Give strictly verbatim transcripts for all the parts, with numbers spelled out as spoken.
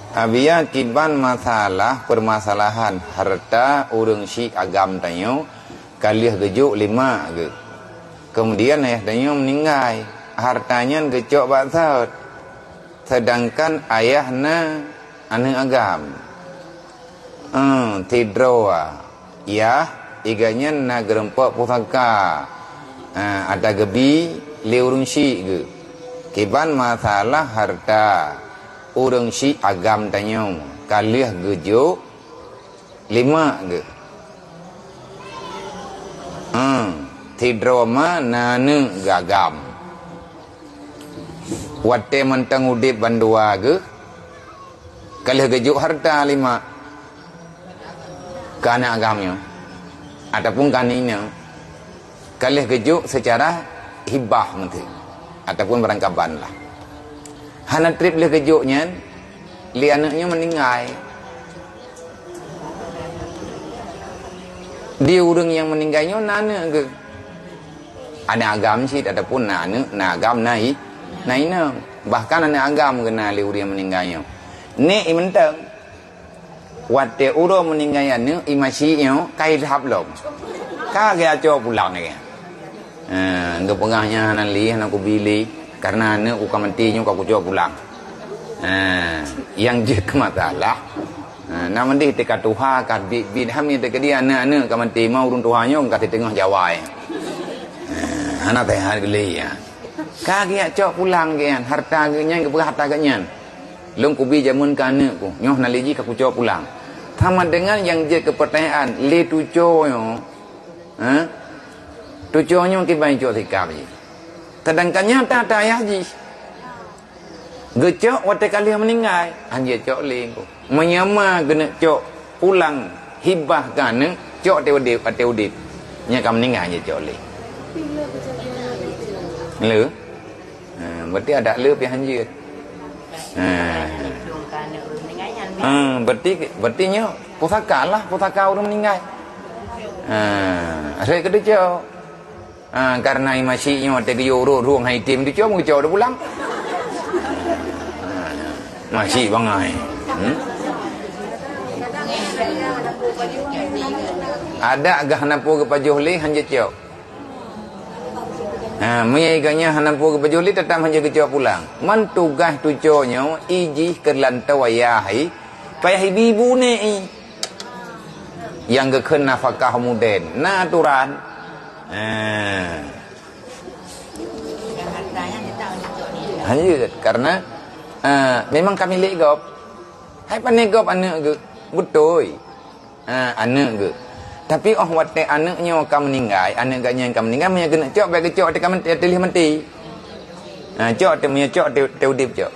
Abia kiban masalah permasalahan harta ureuëng syik agam tanyoe ka lheueh geujok lé mak geuh. Kemudian ayah tanyoe meuninggai, harta nyan geucok bak saut. Sedangkan ayah na aneuëk agam. Hmm, sidroe yah, iga nyan na geureumpok pusaka. Ha, ata geubi lé ureuëng syik geuh. Kiban masalah harta ureuëng syik agam tanyoe ka lheueh geujok lé mak geuh. Hmm, sidroe ma na aneuëk geuh agam. Watée mantong udeb bandua geuh, ka lheueh geujok harta lé mak keu aneuëk agam nyoe, ataupun keu aneuëk inong, ka lheueh geujok seucara hibah meuteuk, ataupun barangkaban lah. Hana treb lheueh geujok nyan, lé aneuëk nyoe meuninggai. Di ureuëng nyang meuninggai nyoe na aneuëk geuh. Aneuëk agam cit ataupun na aneuëk, na agam, na i-, na inong. Bahkan aneuëk agam geuh na lé ureuëng meuninggai nyoe. Nek i mantong. Watée uroe meuninggai aneuëk, i masyik nyoe ka idhab lom. Ka geucok pulang lagée. Ha, geupeugah nyan hana lé, hana kubi lé, karena aneuëk ku ka maté nyoe ka kucok pulang. Ha, nyang jeuet keu masalah, ha, na meudeh teuka tuha ka biet-biet, ham nyang teukeudi aneuëk-aneuëk ka maté, ma ureuëng tuha nyoe ka siteungoh jawai. Ha, hana teuhat geulé nyan. Ka geujak cok pulang geuh nyan, harta geuh nyan, geupeugah harta geuh nyan. Lôn kubi jameun keu aneuëk ku, nyoe hana lé jih ka kucok pulang. Sama dengan nyang jeuet keu peurtanyaan, lé tuco nyoe, ha? Tuco nyoe kiban cok sikap jih. Sedangkan nyata-nyata ayah jih. Geucok watée ka lheueh meuninggai, han jeuet cok lé engko. Meunyoe ma geuneuk cok pulang hibah keu aneuëk, cok watée udeb, watée udeb. Nyang ka meuninggai han jeuet cok lé. Le? Ha, berarti adak le pih han jeuet. Ha. Ha, berarti, berarti nyoe pusaka lah, pusaka ureuëng meuninggai. Ha, asai keu tuco. Ha, karena i masyik nyoe watée geuyue urot rueng hai tem tuco, meucok dah pulang. Ha, masyik bangai. Hmm? Adak geuh hana peue geupajoh lé han jeuet cok. Ha, meunyoe iga nyan hana peue geupajoh lé, teutap han jeuet geucok pulang. Man tugaih tuco nyoe, i jih keu lantau ayah i, payah ibi ibu nek i. Nyang geukheun nafakah muden, na aturan. Ha. Hanya karena, ha, memang ka milék gob. Hai pané gob aneuëk geuh, beutôi. Ha, aneuëk geuh. Tapi óh watée aneuëk nyoe ka meuninggai, aneuëk geuh nyan ka meuninggai, meunyoe geuneuk cok, bék geucok watée ka maté, watée lheueh maté. Ha, cok watée, meunyoe cok watée, watée udeb cok.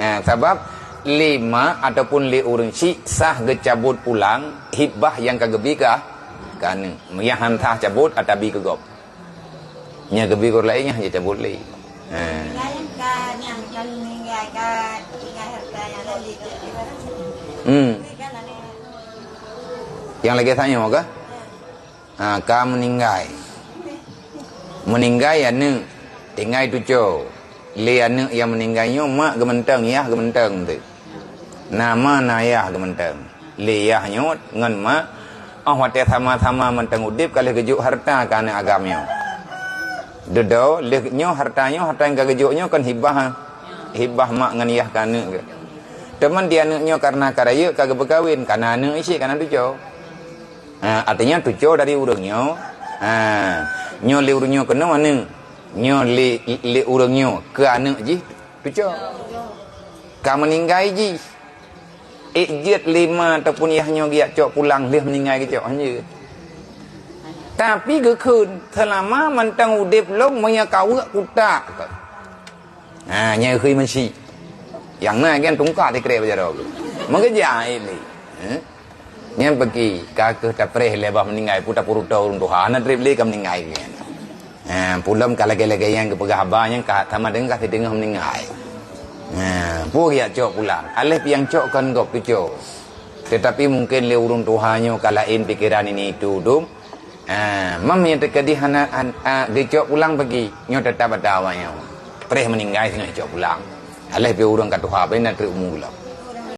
Ha, sabab lé ma ataupun lé ureuëng syik sah geucabot pulang hibah nyang ka geubi keu, keu aneuëk. Nyang han sah cabot, ata bi keu gob. Nyang geubi keu ureuëng laén nyan han jeuet cabot lé. Ha. Laén ka nyang, nyang meuninggai ka tinggai harta nyang laén. Hmm. Nyang lagée tanyoe kah? Ha, ka meuninggai. Meuninggai aneuëk, tinggai tuco. Lé aneuëk nyang meuninggai nyoe mak geumantong, yah geumantong teuk. Na ma na yah geumantong. Lé yah nyoe ngon mak, óh watée sama-sama mantong udeb ka lheueh geujok harta keu aneuëk agam nyoe. Dudoe lheueh nyoe harta nyoe, harta nyang ka geujok nyoe kon hibah, hibah mak ngon yah keu aneuëk geuh. Teuma di aneuëk nyoe karena ka rayeuk ka geupeukawen, ka na aneuëk isék, ka na tuco. Ha, artinya tuco dari ureuëng nyoe. Ha, nyoe lé ureuëng nyoe keunoe aneuëk. Nyoe lé, lé ureuëng nyoe keu aneuëk jih tuco. Ka meuninggai jih. Ék jeuet lé ma ataupun yah nyoe geujak cok pulang lheueh meuninggai geucok, han jeuet. Tapi geukheun, seulama mantong udeb lom meunyoe ka weuek kutak. Ha, nyan kheun masyik. Nyang na kan tungka sikrek bak jaroe. Meukeujak ilée. Ha? Nyan peuki, ka keuh tapreh lé bah meuninggai, peue tapeurutoe ureuëng tuha, hana treb lé ka meuninggai nyan. Ha, peue lom ka lagée-lagée nyang geupeugah haba nyan ka sama deungon ka siteungoh meuninggai. Ha, peue geujak cok pulang. Aléh piang cok kon gob tuco. Tetapi mungkin lé ureuëng tuha nyoe ka laén pikeran ini itu dum. Ha, mam nyang teukeudi hana, han-, ha, geucok pulang peuki, nyoe teutap ata awak nyoe. Preh meuninggai singoh cok pulang. Aléh pih ureuëng ka tuha, bak na treb umu lom.